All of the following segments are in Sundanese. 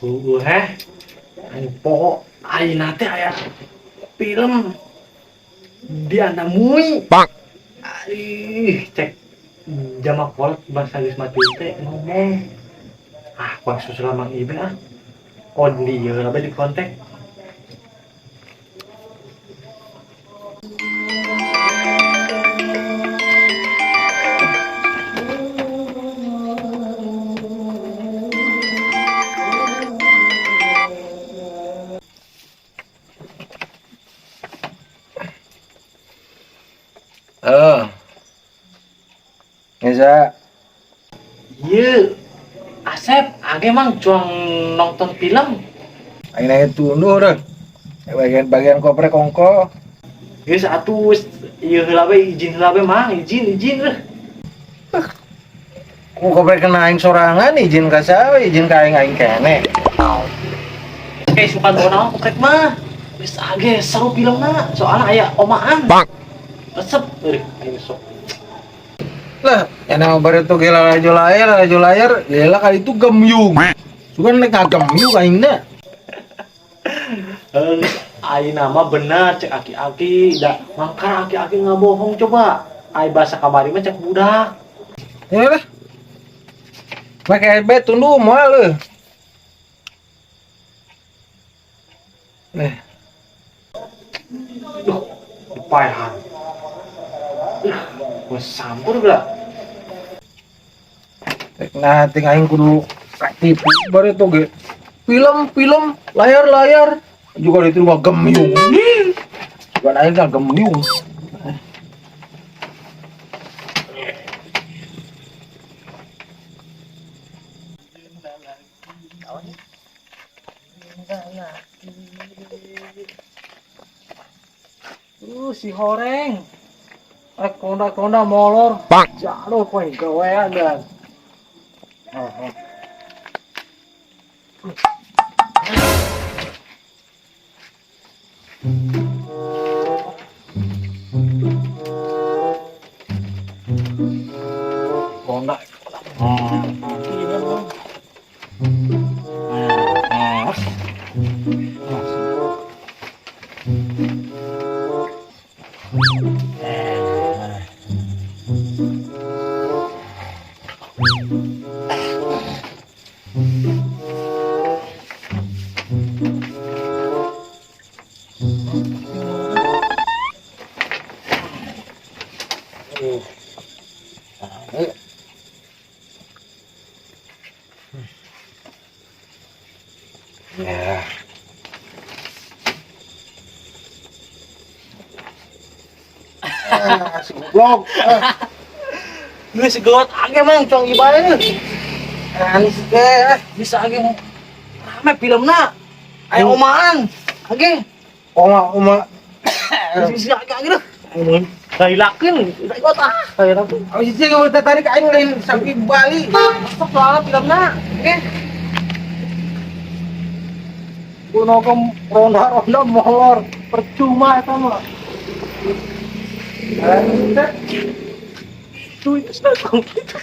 Heueuh heh. Aing poho ayeuna teh aya film Diana Mui. Ih, cek jama kolot bangsa geus mati teh ngomong. Ah, bang susul Mang Ibe ah. Oh, di ieu lah di kontak. Eh. Ngeza. Ieu Asep, age mang cuang nonton film. Aing nanya tunduh deh. Bagian-bagian kopre kongko. Geus atuh ieu heula we izin heula we mang, izin izin euh. Ku kopre kena aing sorangan izin ka saha izin ka aing aing kene. Kayak suka naon koprek mah. Geus age seru filmna, soalna aya omaan. Resep euy aing sok. Lah, enak baru tuh gila laju layar, gila kali itu gemyung. Sugan nek ngagemyung aing na. Geus ayeuna mah bener cek aki-aki, da mangkar aki-aki ngabohong coba. Ai basa kamari mah cek budak. Ya lah. Make be tunduh moal leuh. Eh, Duh, dipaehan. Gua sampur geura. Nah, ting aing kudu katipu baru tuh ge. Film-film layar-layar juga itu mah gemyung. Juga aing kan gemyung. Si horeng. Konda-konda molor. Jauh kowe gawean dan. Konda. Ya. Ah, si goblok. Ah, Geus geut age mang cong ibae. Anis ge. Bisa age rame filmna. Aya omaan. Age. Oma oma. Bisa age age deh. Kahilakeun, udah ikut ah. Kahilakeun. Oh, si ge tarik aing lain sampai Bali. Masuk soalnya filmna. Oke. Kuno kom ronda-ronda molor percuma eta mah. Tuh itu sudah itu.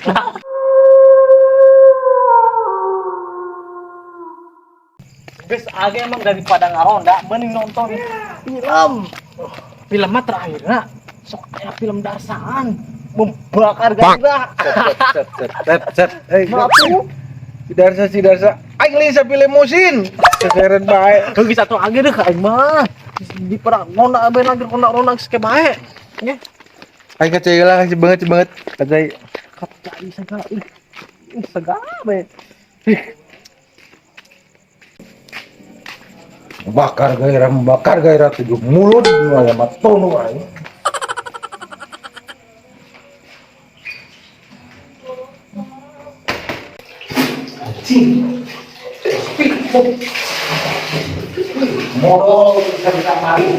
Geus age emang daripada ngaronda mending nonton film. Film mah terakhirna sok aya film darsaan membakar gairah. Set set set set. Eh, Mampu. si Darsa si Darsa. Aing lain sapi limosin. Seseret bae. Geus atuh age deh aing mah. Di perang ronda abe lagi ronda-ronda geus ke bae. Nge. Aing kacai lah banget banget. Kacai. Kacai segala. Ih, segala bae. Bakar gairah tujuh mulut gimana mah tonu aing. Anjing. Modal bisa bisa mari.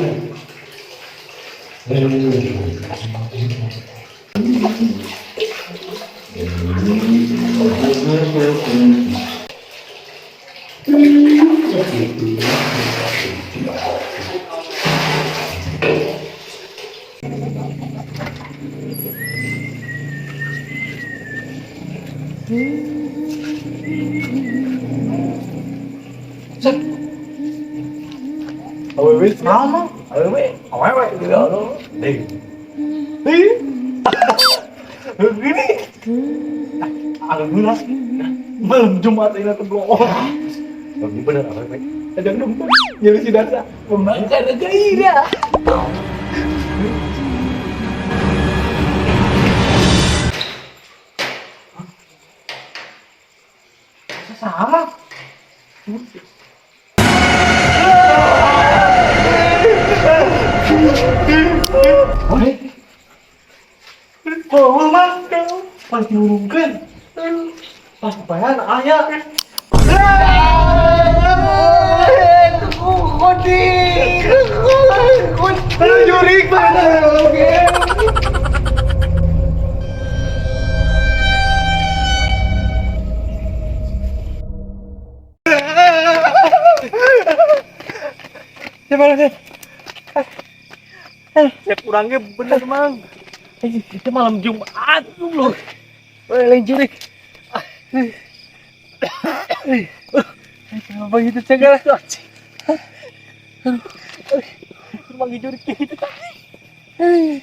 Set. Awewe Naon, Mang? awewe, awewe gitu loh. Nih. Nih. Gini. Alhamdulillah. Malam Jumat ini tuh belum. Tapi bener awewe. Ada numpang nyari si Darsa membangkang gairah. Salah. Oke. Oh, Mas, pas diurungkan. Pas kebayang aya. Kodi. Jurik mana? Oke. Siapa lagi? Ya kurangnya bener, Mang. Itu malam Jumat loh. Weh, lain jurik. Kenapa gitu cegah? Mang jurik gitu tadi.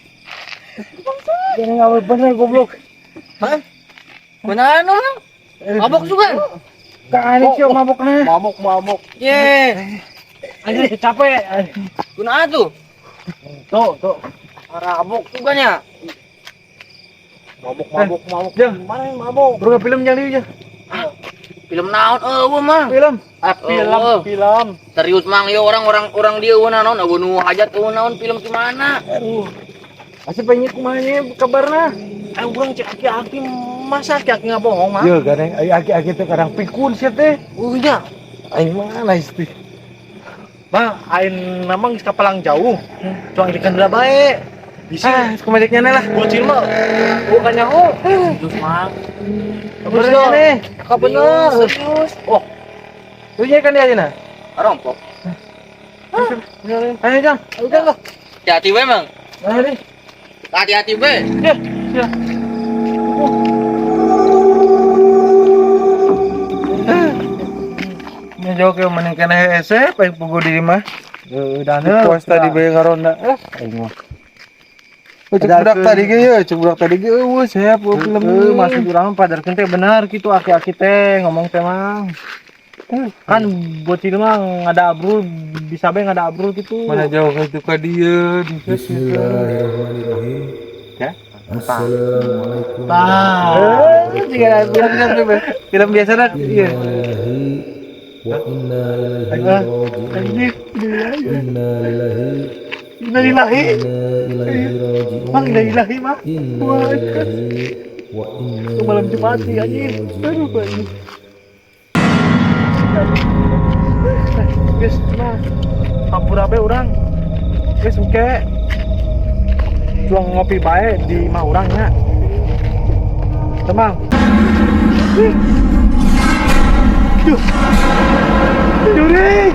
Jangan ngawal bener goblok. Hah? Beneran lu, Mang? Mabok juga? Kak ani sih mabok na. Mabok, mabok. Ye. Anjir capek. Kunaon tuh? Tuh, tuh. Mabok juga nya. Mabok, mabok, mabok. Jang. Mana yang mabok? Bro film jangan dieu. Film naon eueuh, Mang? Film. Ah, film, Oh. film. Serius, Mang, ya orang-orang orang dia eueuh naon eueuh nu hajat eueuh naon film di mana? Aduh. Asa pengen kumaha nya kabarna? Ayo urang cek aki-aki, masa aki-aki nggak bohong, Mang? Ye, gandeng ai aki-aki teh kadang pikun sia teh. Oh iya. Aing mana istri? Mang, aing memang geus kapalang jauh. Cuang di kendala bae. Bisa. Ah, kumaha nya lah. Bocil mah. Bukan nyaho. Terus, Mang. Bener nih. Kak bener. Serius. Oh, Lu nya kan dia aja Rompok. Ayo, Jang. udah lah. Hati-hati we, Mang. Ayo deh. Hati-hati we. Ya, ya. Ini jauh ke mana kena hese, paling pugu diri mah. Udah Puas tadi bayar ngaronda. Eh, aing mah. Oh, cek budak tadi ge ya, cek budak tadi ge eueuh seap eueuh film Heeh, maksud urang padarkeun teh bener gitu aki-aki teh ngomong teh Mang. Kan bocil mah ngada abrul bisa bae ngada abrul gitu. Mana jauh ke itu ka dieu di Bismillahirrahmanirrahim. Ya. Assalamualaikum. Tah. Eh, jika ada film film biasa dah. Iya. Inna lillahi wa inna ilaihi raji'un. Inna lillahi Inna lillahi. wa inna ilaihi raji'un. Mang inna lillahi mah. Inna lillahi wa inna Itu malam Jumat sih, anjir. ilaihi Aduh, raji'un. Geus mah. Hampura bae urang. Geus engke. Cuang ngopi bae di imah urang nya. Temang. Duh. Jurik.